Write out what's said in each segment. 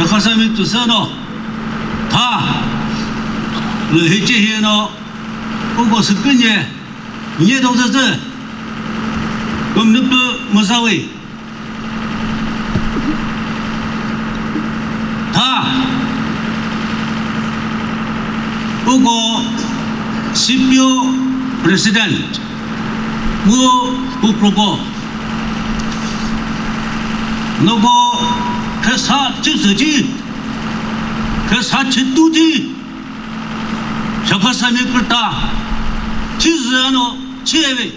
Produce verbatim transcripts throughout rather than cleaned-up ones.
Khasami tüsü no, tha, lü hichi hi no, uko sükünye, nye dong zü zü, kümnüpü müzawi. Tha, uko C P O President, mu kukroko, noko khesa chipsüchi, khesa chituchi, Chakhesami kürta, chizüno, chieve.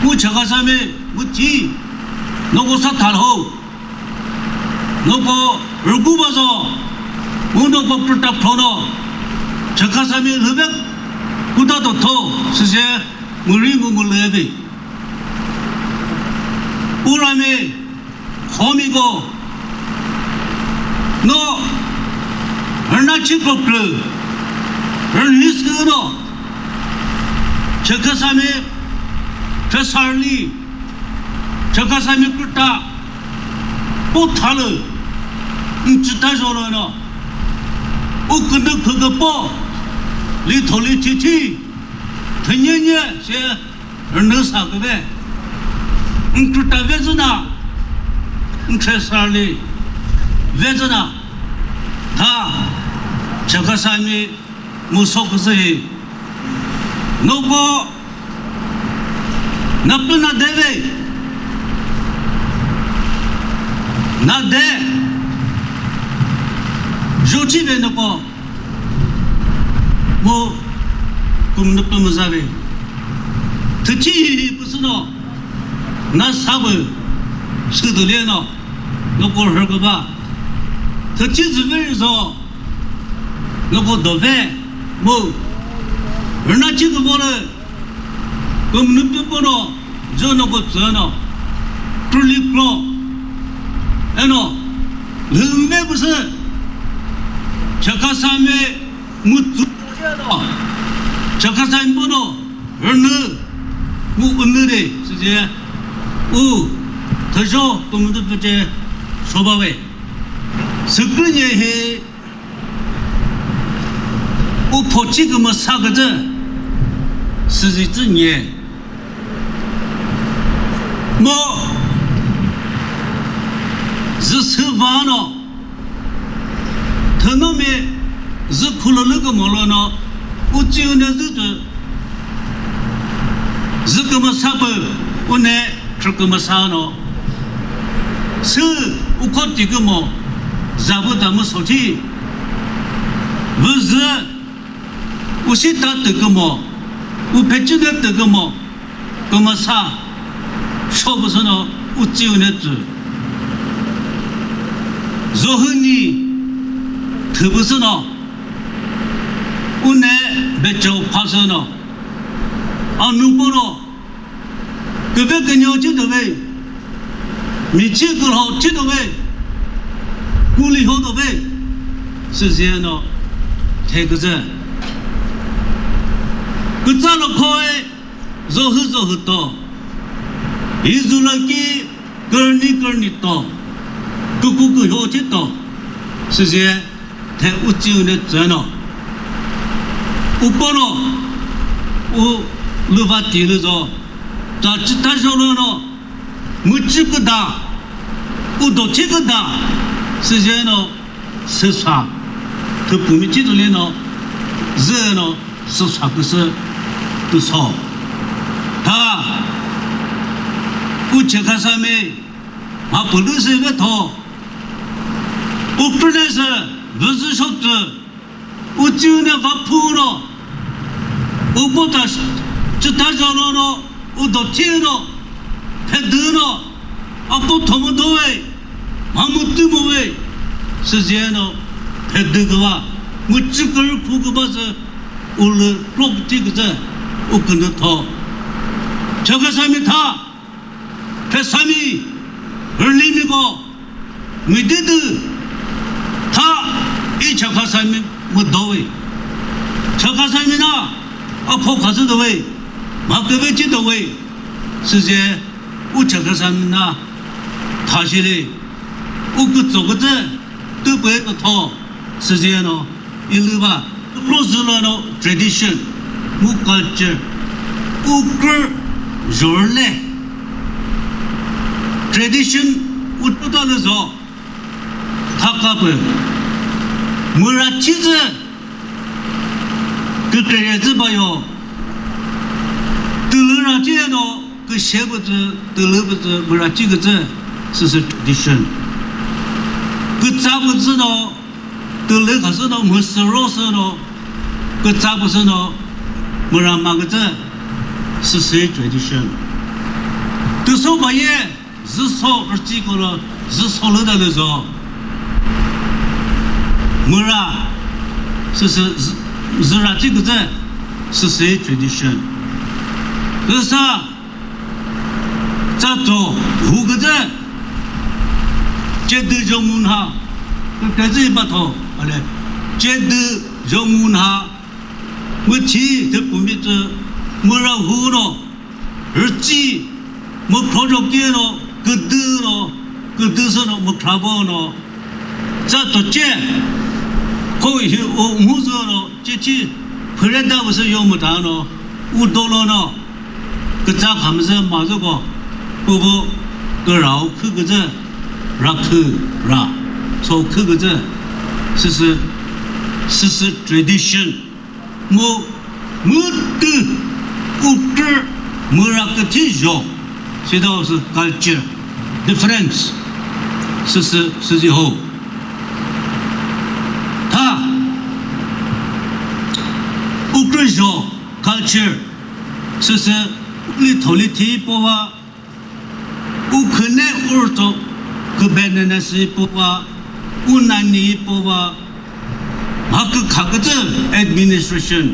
Mu Chakhesami mu thi, noko sa thalho, noko rüku bazo, mu noko prüta phrono, Chakhesami lhübek kuta to tho, süse muri mu mu lübi. Urami, Khomiko, no, rüna chiko plü, rünhi sü no, Chakhesami, Khesarli, Chakhesami kürta, po thalü, nchita jolo no, u künü khükü po, li tholi chichi, thünyenye, se, rünü sa küve, nkrüta vezüna, nkhresarli vezüna, tha, Chakhesami, mu so küsü hi. Noko, napü na deve, na de, jochi ve noko, mu kümnüpü müzave. Thüchi hi püsüno, na sabü, südüleno, noko rhüküba. Thüchi züveri zo, noko dove, mu, rüna chi kübole, kümnüpü pono, jo noko tsüno, krüli kro, eno, lhümve püsü, Chakhesami, mu tsü, eno, Chakhesami pono, rünü, mu ünü de, süje, u, thüjo, kümnüpü che, sobawe. Sükünye hi, u phochi kümüsa küzü, süzi tsü nye. Mo, zü sü vano, thünomi zü khulülü kümülono, u tsü une zü tü, zü kümüsa pü, une khrü kümüsa no. Sü ukho ti kümo, zabü ta mu sothi. Vüzü, usi ta tü kümo, u phechi de tü kümo, kümüsa, sho püsüno, u tsü une tsü. Zohüni, thü püsüno, une becho phasüno, anu pono, küve künyo chi dove, michi külho chi dove, kuliho dove, süzeno the küzü. Kütsa lo khoe, zohü zohü to, izula ki kürni kürni to, küku küho chi to, süze the u tsü une tsüno. U pono, u lüva ti lü zo, ta chita jolo no, mu chü küda, u do chi küda, süzeno, süsa, thüpumi chi dulino, zeno, süsa küsü, küso. Tha, u Chakhesami, ma pülü sü ve tho, u krüne sü, vüzü shotü, u tsü une va phu no, u po ta sh-, chita jolo no, u do thi no, phedü no, apo thomu do ve, ma mu tü mu ve, süzeno, phedü küva, mu chü kürü phu küva sü, u lü krok thi küzü, u künü tho. Chakhesami tha, Khesami, rülimiko, müdüdü, tha, i Chakhesami müdowe. Chakhesami na, apho khazü dowe, ma küve chi dowe, süze, u Chakhesami na, thashile, u kütso kütse, tüpü kütho, süzino, ilüva, kro zülo no tradition, mu culture, ukrü zhorüle. Tradition utputa lüzo, thakapü, müra chizü, kükre zü bayo, tülü ra chino, küshe pütü, tülü pütü, müra chi kütsü, süsü tradition. Kütsa pütsü no, tülü khasü no, müsüro sü no, kütsa püsü no, müra ma kütsü, süsü tradition. Tüso baye, züso rüchi kolo, züso lüda lüzo. Müra, süsü, zü-, züra chi kütsü, süsü tradition. Küsa, tsa tso, hu kütsü, chedü zhongun ha, kütsü iba tho, ale, chedü zhongun ha, müthi thepumi tsü, müra hu no, rüchi, mükhro zho kino, küdü no, küdü sü no, mükhra vo no, tsa tso che, ko hi o mu zü no, che chi, phüre da vü sü yo müta no, u dolo no, kütsa khamüzü ma zü ko, püvo kürao khü küzü, ra khü, ra, so khü küzü, süsü, süsü tradition, mu, mütü, ukrü, müra küthi zho, sida süsü culture, difference, süsü, süsü ho. Tha, ukrü zho, culture, süsü, uli tholi thi pova, u khüne urto, kübenene si pova, u nani pova, mha kükha kütsü administration,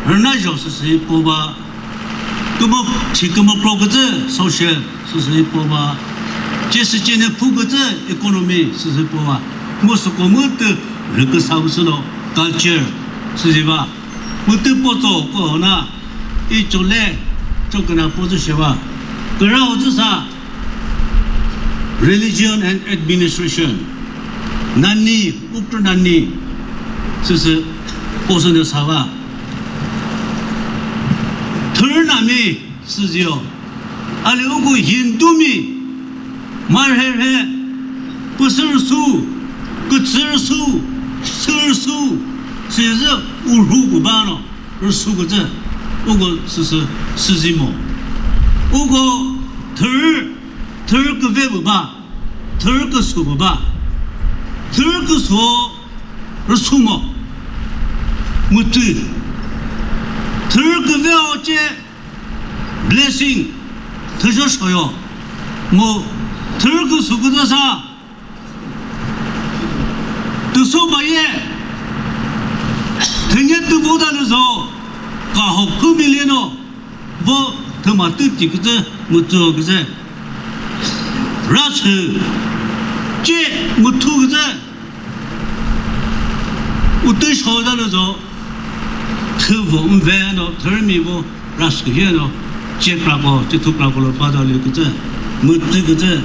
rüna zho süsü pova, kümo, chi kümo kro kütsü social süsü pova, che süchine phu kütsü economy süsü pova, mu süko mütü rüküsa süno culture süsü va. Mütü potso ko na, i chole, choküna potso sheva. Kürao tsü sa, religion and administration. Nani, ukrü nani, süsü, potso ne sava. Thürü nami, süzio. Ali uko Hindu mi, marhe rhe, püsür su, kütsür su, sür su, süzü urhu kubano. Rüsu kütsü, uko süsü süzimo. Uko thürü, thürü küve pü ba, thürü küsu pü ba, thürü küsu rüsumo. Mütü. Thürü küve o che blessing, thüzho shoyo. Mu thürü küsu kütsü sa, tüso baye, thünye tüvo da lüzo, kaho kümili no, vo thüma tüti kütsü, mütso kütsü, rachü, che müthu kütsü, utü sho da lüzo, thüvo mve no, thürmi vo, Rüsu hino, che krako, che thu krako lo pa da lü kütsü, mütsü kütsü.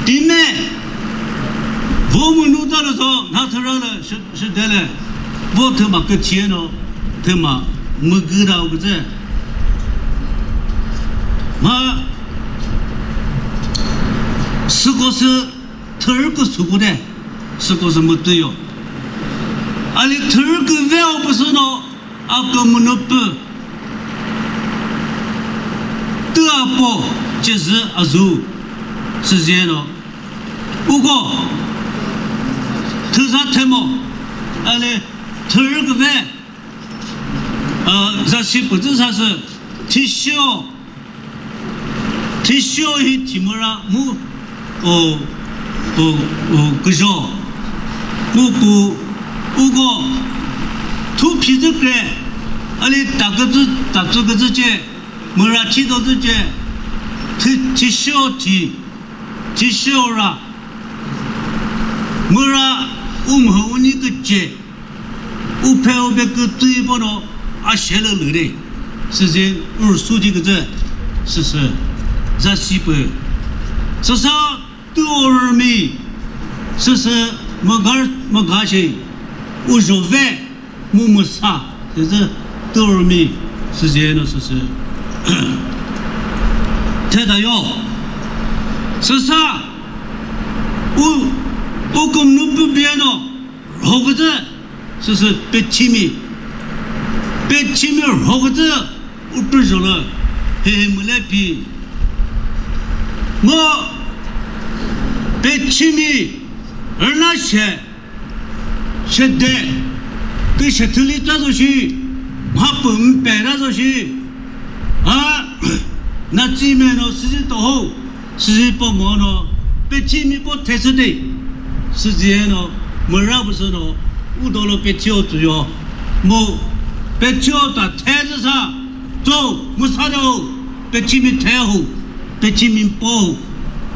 Tine, vo münu ta lü so, na thüra lü, shi, shi de lü, vo thüma küchie no, thüma mügü da kütsü. Ma, süko sü, thürü küsu küde, süko sü mütü yo. Ali thürü küve o püsü no, akümünüpü tüapo chezü azu süzeno. Uko thüza themo ale thürüküve, a, zasi püzü sasü thisio. Thisio hi thimüra mu, o, o, o, küzho. Mu ku, uko, thu phizü kre, ali taküzü, tatsü küzü che, müra chi dozü che, thi, thisio thi, thisio ra, müra umhü uni küche. Uphe uphe kütüi pono ashelü lüre. Süzin ursuji küzü. Süsü. Zasi pü. Süsa tu ormi. Süsü. Mü gar, mü ga shi, u zho ve, mu mü sa, tüzü, türo mi, süziyeno süsü. Theda yo, süsa, u, u kümnü pü biyeno, rho küzü, süsü, pethimi, pethimi rho küzü, u pü zho lü, he he mü le pi. Mo, pethimi, rüna she, shede, kü she thüli ta zo shi, mha pü mpe ta zo shi, a, na tsi me no süzi to ho, süzi po mo no, pethimi po thesü de, süzi e no, mü ra bu sü no, u do lo pethi o tu yo, mo, pethi o ta thesü sa, to, mü sa de ho, pethimi the ho, pethimi po ho,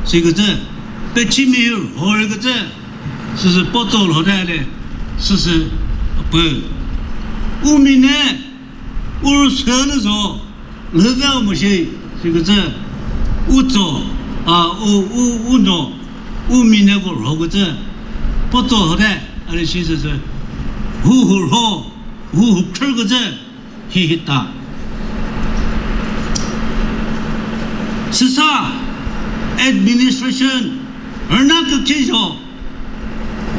si küzü, pethimi ho küzü, süsü potso lho de le, süsü pü. U mi ne, u rü sü lü zo, lhü ve u mü shi, si küzü, u tso, a, u, u, u no, u mi ne ko lho küzü, potso lho de, a le shi süsü, hu hu lho, hu hu khrü küzü, hi hi ta. Süsa administration rüna kükhi zho,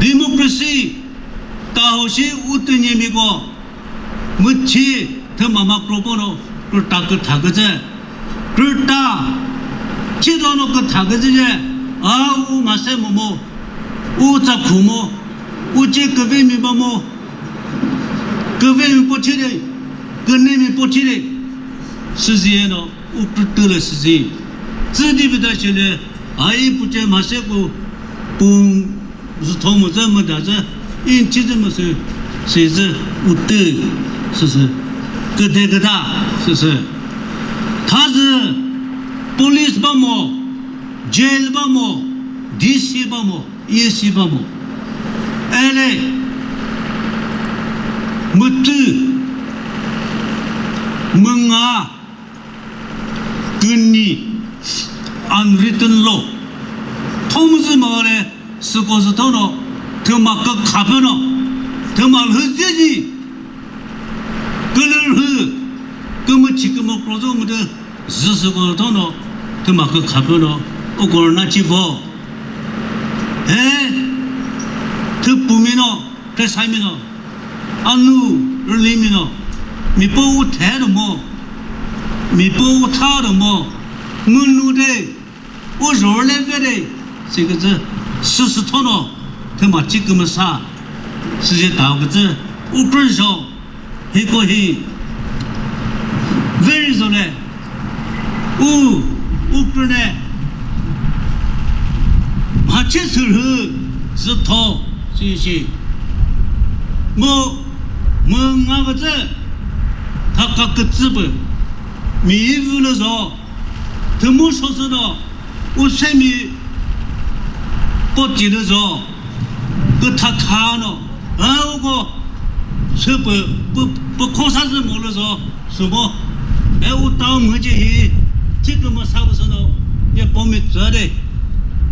democracy ta ho shi u tünyemi ko müthi thüma makro pono kürta kütha küzü. Kürta thi dono kütha küzü je, a u mase mo mo, u tsa khu mo, u ce küve mi ba mo, küve mi po thi de, küne mi po thi de, süzi e no, u kürtü le süzi. Tsü di bida shi le, a i pu ce mase ko, pung, zü tho mu zü mu da zü, in chi zü mu sü, si zü, u tü, süsü, küde küda, süsü. Tha zü, police ba mo, jail ba mo, D C ba mo, E C ba mo. Ele, mütü, münga, küni, unwritten law. Thomüzü mare, süko zü thono, thüma kükha püno, thüma lhüzezi, külürhü, kümüchi kümükro zü müdü, zü süko zü thono, thüma kükha püno, uko rüna chi vo. He, thüpumino, thüsamino, anu rülimino, mi po u the do mo, mi po u tha do mo, münu de, u zhorüle ve de, si küzü, süsü thono, thüma chi kümüsa, süzi tao küzü, u krü zho, hiko hi, very zho le, u, u krü ne, mha che sürhü, zü tho, si shi, mu, mu nga küzü, thaka küzü pü, mi vü lü zho, thümu sho sü no, u semi po ti lü zho, kütha tha no, a uko, sü pü, pü, pü khosa zü mo lü zho, sü mo, e u tao mhü ce hi, thi kümüsa pü sü no, ye po mi tsü de,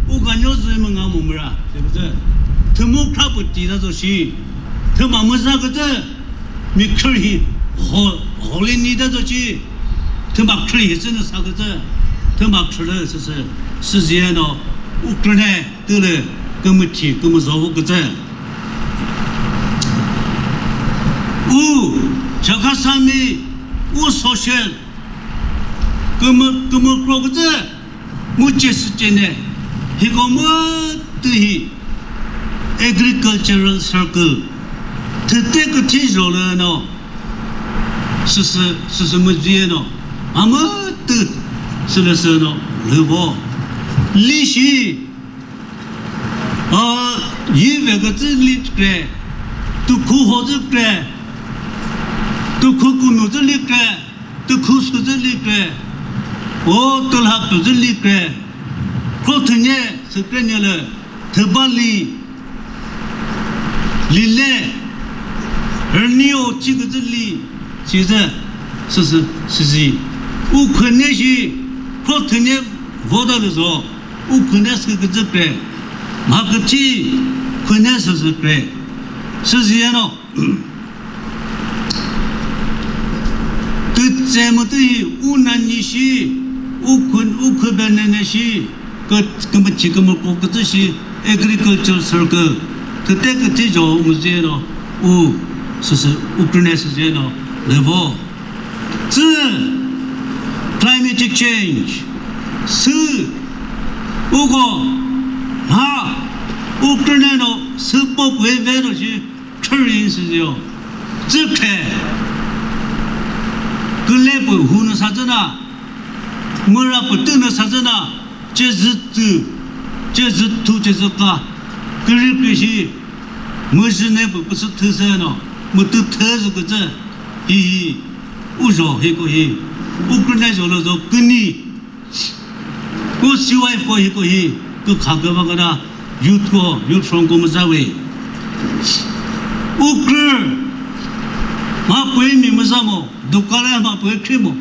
u ka nyo zü mü nga mu mü ra, se pü zü, thümu khra pü ti ta zho shi, thüma müza küzü, mi khrü hi ho-, holy ni ta zho shi, thüma khrü hi sü nü sa küzü, thüma khrü lü sü sü, süzi e no, u krü ne, tü lü, kümüthi, kümüzo vo küzü. U, Chakhesami, u social, kümü-, kümükro küzü, mu ce sü ce ne, hiko mütü hi, agricultural circle, thüte küthi zho lü no, süsü, süsü müzüye no, a mütü, sülüsü no, lüvo. Lishi, a, yi ve küzü li kre, tukhu ho zü kre, tukhu kunu zü li kre, tukhu sü zü li kre, o, tulha pü zü li kre, kro thünye, sü kre nye lü, thüba li, lile, rünio chi küzü li, chi zü, sü, sü, sü zi. U khüne shi, kro thünye voda lü zo, u khüne sü küzü kre. Mha küthi, Khüne süsü kre. Süsü yeno. Tütse mütü hi u nanyi shi, u khün, u khü benene shi, kü-, kümüchi kümüko kütsü shi, agriculture circle. Tüte kütsi jo müzü yeno, u süsü, u krüne süsü yeno, level. Tsü climate change sü uko ha ukrüne no sü po püe ve ro shi chürin sü yo. Tsü khe küle pü hu no sa tsü na, müra pü tü no sa tsü na, che zü tsü, che zü thu, che zü ka, küri küshi, müzü ne pü pü sü thü sü no, mütü thü zü kütsü, hi hi. U zho hiko hi, u krüne zho lü zo küni, u C Y F ko hiko hi, kükha küva küna, youth ko, youth front ko müza we. U krü, ma pui mi müza mo, dukale ma pui kri mo,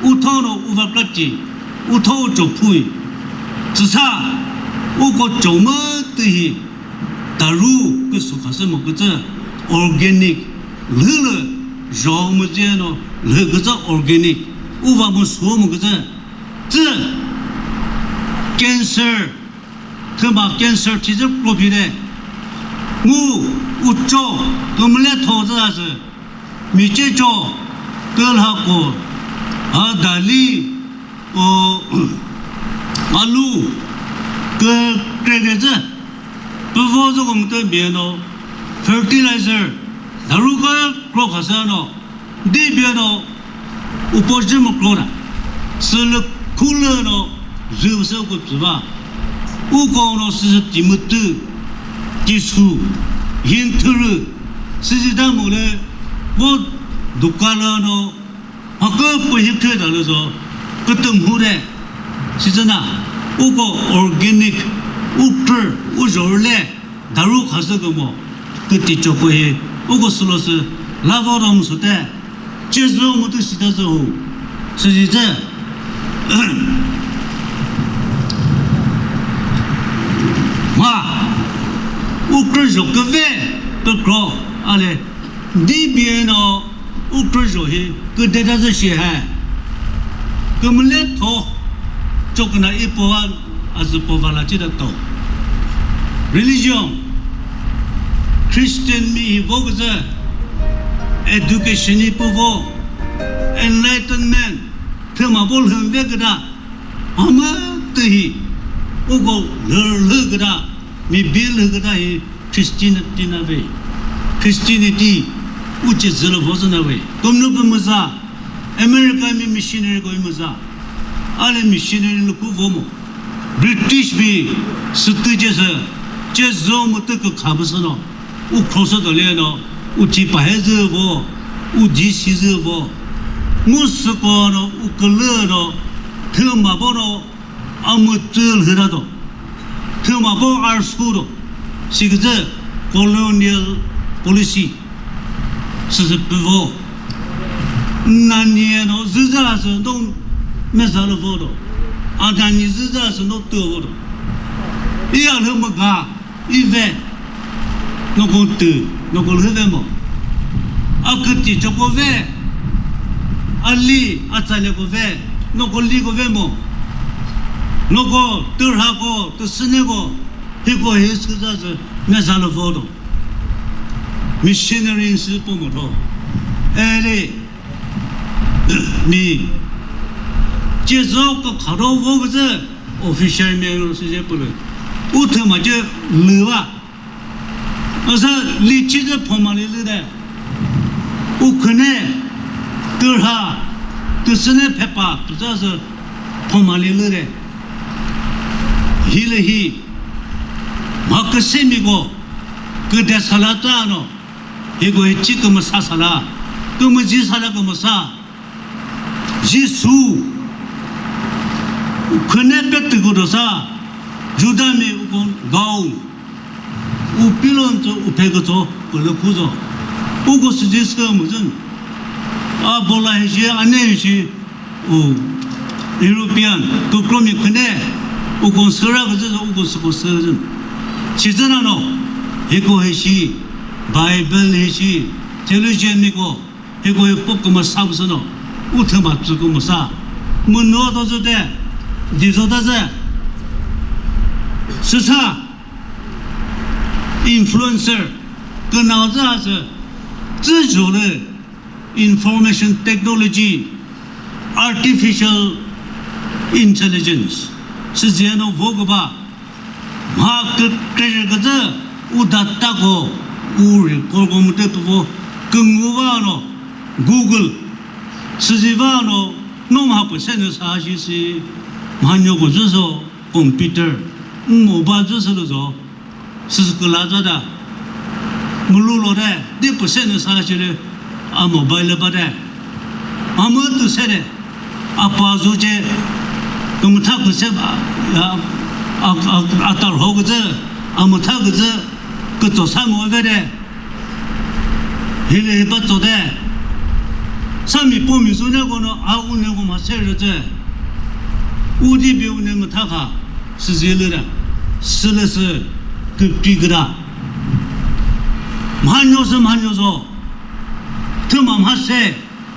u tho no u va krati, u tho u cho pui. Tsüsa, u ko cho mütü hi, daru küsu khasü mo kütsü, organic, lhülü zho müzü no lhü kütsü organic, uva mu su mu kütsü, tsü cancer, thüma cancer thizü krophi de, mu ucho kümüle tho zü azü, miche cho, külha ko, a dali, o, alu, kü-, krekre zü, püvo zü ko mütü bie no, fertilizer, daru kükro khasü no, di bie no, upo zü mükro na, sülü khulü no, zü sü ko tsüva, uko no sü sü timütü, tisu, hin thürü, sü sü da mole, vo dukalü no, Hakü pü hi khre da lü zo, kütüm hu de, sizü na, uko organic, u krü, u zhorüle, daru khasü kümo, küti choko hi, uko sülosü, lavo rom sute, che zü mütü sita zü hu, süzi zü, ma, u krü zho küve, kükro, ale, di bie no, Ukrü zho hi küdeta zü shi he. Kümüle tho. Choküna i po va, azü po va la chita to. Religion. Christian mi hi vo küzü. Education hi pu vo. Enlightenment. Thüma bol hüm ve küda. Ama tü hi. Uko lhür lhü küda. Mi bil lhü küda hi. Christianity na ve. Christianity uche zülü vo zü na ve. Kümnü pü müza. America mi missionary ko müza. Ale missionary lü ku vo mo. British mi sütü che sü. Che zo mütü kükha pü sü no. U cross to le no. U thi pa he zü vo. U di si zü vo. Mu sü ko no. U külü no. Thüma bo no. A mütü lhü ra do. Thüma bo arsu do. Siküzü colonial policy. Süsü püvo. Nani no züza sü no meza lü vo do. A nani züza sü no tü vo do. I a lhü mü ga. I ve, noko tü, noko lhü ve mo. A küti choko ve, a li, a tsale ko ve, noko li ko ve mo. Noko tü rha ko, tü süne ko, hiko hi sü za zü, me za lü vo do. Missionary sü po mo do. Eli, mi, che zo ko kha do vo ko zü, Official manual süce pülü. U thüma ce lüva. Asa lichi zü phoma li lü de. U khüne, tü rha, tü süne phepa, tü za sü phoma li lü de. Hilü hi, ma küsimiko, küde sala ta no, hiko hi chi kümüsa sala, kümüzi sala kümüsa. Jisu, u khüne pe tüko do sa, Juda mi u kon gao, u pilon tso, u phe ko tso, pülü khu zo. U ko süzi sü mu zün. A bola hi shi, a ne hi shi, u European, kükro mi khüne, u kon süra ko zün, u ko süko sü zün. Shi zün ano, Hiko hishi, Bible hishi, theologian miko, hiko hi pop kümüsa püsü no, u thüma tsü kümüsa. Müno to zü te, dizo ta zü, süsa, influencer, künao zü asü, zü zhole, information technology, artificial intelligence, süzeno vo küba, mha kükre küzü, u data ko, u record ko müte püvo, küngu va no, Google, süzi va no, no mha püsene sa shi si, mha nyoko zü so, computer, mobile zü sü lü zo, süsü küla za da. Mülu lo de, di püsene sa shi lü, a mobile ba de. A mütü se de, a pa zu ce, kümütha küse ba, ya, a, a, a tar ho küzü, a mütha küzü, kütso sa mo ve de. Hile hiba tso de. Sami po mi su ne kono, a u ne ko ma se re zü. U di bi u ne mütha kha. Süzi lü de. Sülüsü. Küpi küda. Mhanyo sü mhanyo zo. Thüma mha se.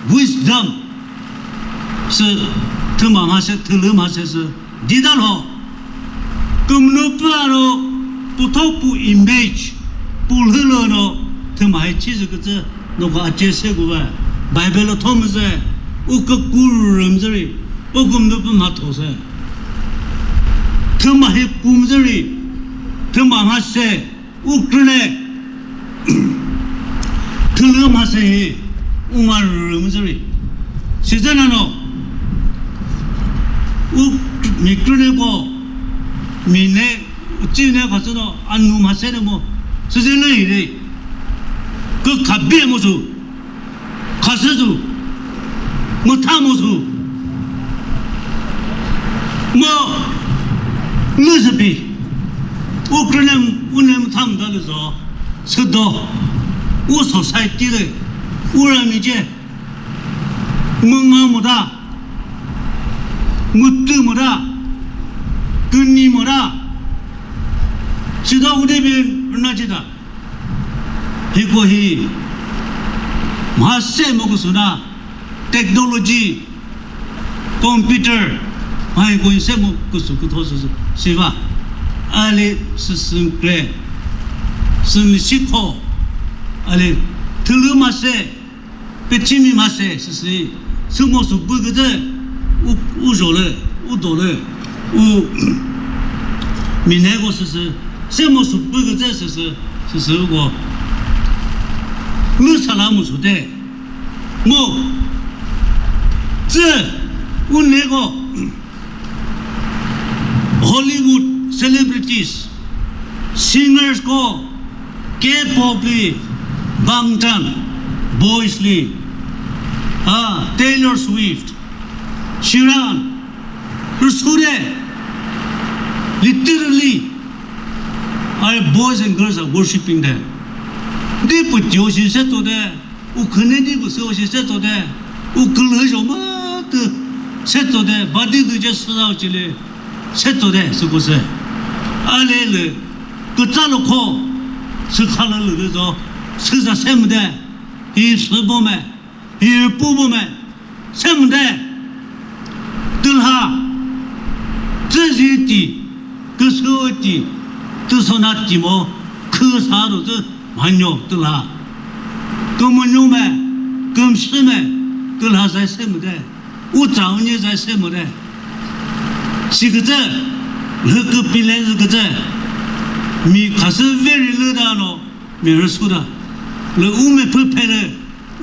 Wisdom. Sü thüma mha se, thülü mha se sü. Didalo, kümünu püaro, putho pu image, pu lhülo no, thüma hi chizü kütsü, noko ache se kuva, Bible lo thomüzü, u kükurü mzüri, u kümünu pü mha those. Thüma hi kumzüri, thüma mha se, Ukraine thülü mhase hi umarü müzüri. Sizena no u mikrine ko mine uchine khasüno anu mhase ne mo sizena hiri kü khabi mo su. Khasüzü, mütha müzü, mo lüzübi, Ukraine une mütha müta lüzo, südo, u society lü, u rami ce, münga müta, mütü müta, küni müta, südo ude bin rüna cita. Hiko hi mhase mo küsü na technology, computer, mha hiko hi se mo küsü kütho sü sü siva. Ali süsü kre, sümi sikho, ali thülü mhase, pethimi mhase süsü. Sümo sü pü küzü, u, u zholü, u dolü, u mineko süsü, sümo sü pü küzü süsü, süsü uko. Lü sala mu sü de. Mo, zü, u neko, Hollywood celebrities, singers ko, K-pop li, Bangtan Boys li, ah, Taylor Swift, Sheeran, rüsure, literally, our boys and girls are worshiping them. Di pü tio shi se to de, u khüne di pü se o shi se to de, u külhü jo ma tü se to de, ba di dü je sü zao chile, se to de, sü ko se. A le le, kütsa lo kho, sü kha lo le zo, sü za se mu de, hi sü bo me. Hi pu bu me, se mu de, tülha, tsüzi ti, küsü ti, tüsona ti mo, khü sa do tsü, mhanyo tülha. Kümünyo me, kümsü me, tülha zai se mu de, u tsa unyi zai se mu de. Si kütsü, lhü küpi le zü kütsü, mi khasü veri lü da no, mi rüsu da, lü u me pü phe lü,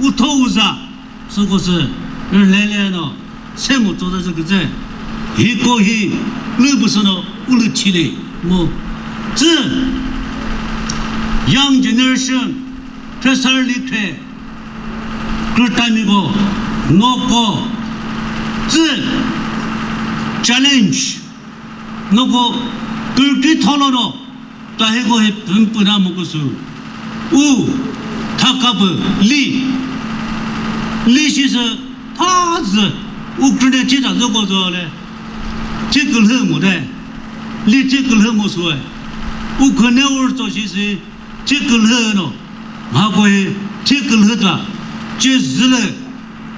u tho u za, süko sü rülele no se mu tso ta zü küzü. Hiko hi lü pü sü no u lü chile mu. Tsü young generation, thresarli kre, kürtamiko, noko, tsü challenge, noko, kürki tholo no, Ta hiko hi pümpüna mu küsü. U, thaka pü, li. Li shi sü, tha zü. U krüne chi ta zü ko zü le. Chi külhü mu de. Li chi külhü mu sü e. U khüne ur tso shi sü. Thi külhü no, mha kohi thi külhü ta, ce zü le,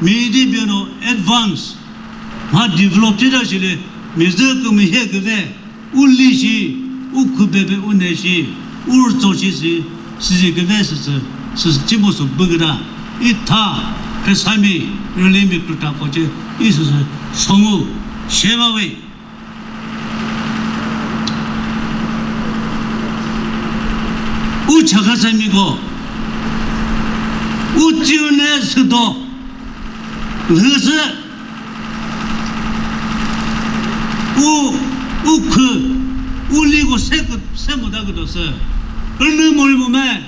mi di bia no advance, mha develop thi ta shi le, mi zü kümühe küve, u li shi, u khübebe u ne shi, u rütso shi si, si zi küve sü sü, sü sü thi mo sü bü küta, i tha, khrüsami, rüli mi khrüta ko ce, i sü sü, songu, sheva we. U Chakhesangmi ko, u tsiu ne südo, lhüsü, u, u khü, u liko se kü, se müta küdo sü, ünü mori mo me.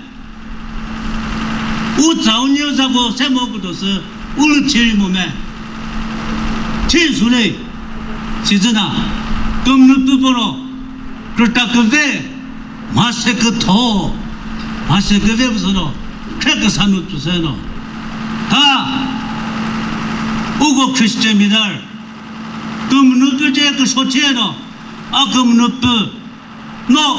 U tsa u nyi za ko se mo küdo sü, u lü thiri mo me. Thi su le, si zü na, kümünu pü poro, kürta küve, mha se kütho, mha se küve pü sü no, kre küsa nu pü sü no. Ta, uko Christian midar, kümünu pü ce küso thi no, a kümünu pü, no,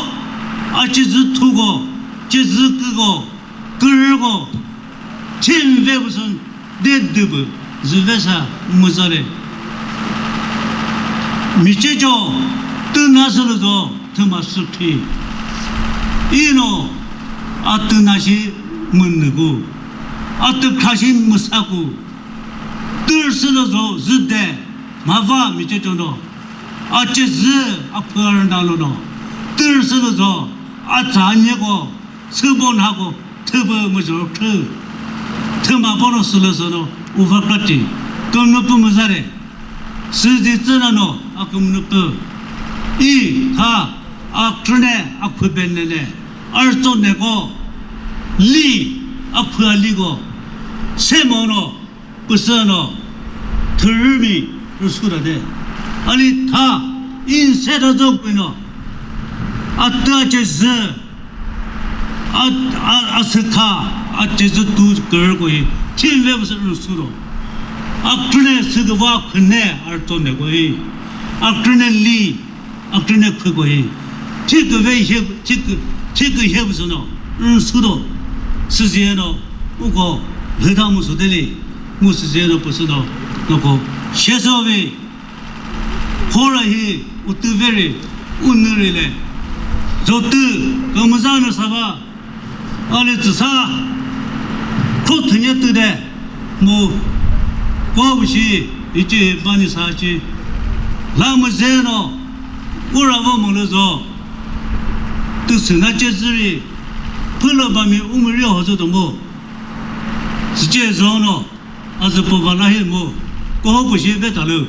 a cizü thuko, cizü küko, kürüko, thimve püsün, de dübü, züvesa müzale. Michecho, tüna sülüzo, thüma sükhi. Ino, a tüna shi münüku, a tükha shi müsaku, tür sülüzo, züde, mava michecho no. A cezü a phü rüna lüno, tür sülüzo, a tsa nyeko, sübo nhako, thübü müzho khü, thüma bono sülüsü no, uva krati, kümünu pü müzare, süzi tsüna no, a kümünu pü, i, kha, a krüne, a khübenene, a rütso neko, li, a khü a liko, se mono, püsüno, thürümi rüsü ta de. A li tha, inse ta zo püno. A tü a cezü, a, a, a sükha, a cezü tu kürü kohi, thimve püsü rüsü ro. A krüne süküva khüne artone kohi. A krüne li, a krüne khü kohi. Thi küve he, thi kü, thi kü he püsü no, rüsü do. Süzie no, uko, lhüta musu deli, musu zie no püsü no, noko, sheso vi, khora hi, utü veri, unüri le, zotü, kümüza no sava, a li tsüsa, kho thünye tü de, mu, ko bu shi, ichi bani sa chi, la mu ze no, ura vo mu le zo, tü sü na che zü ri, phü lo ba mi u mu ri ho zo do mu, sü che zo no, a zü po va la hi mu, ko ho bu shi ve ta lü.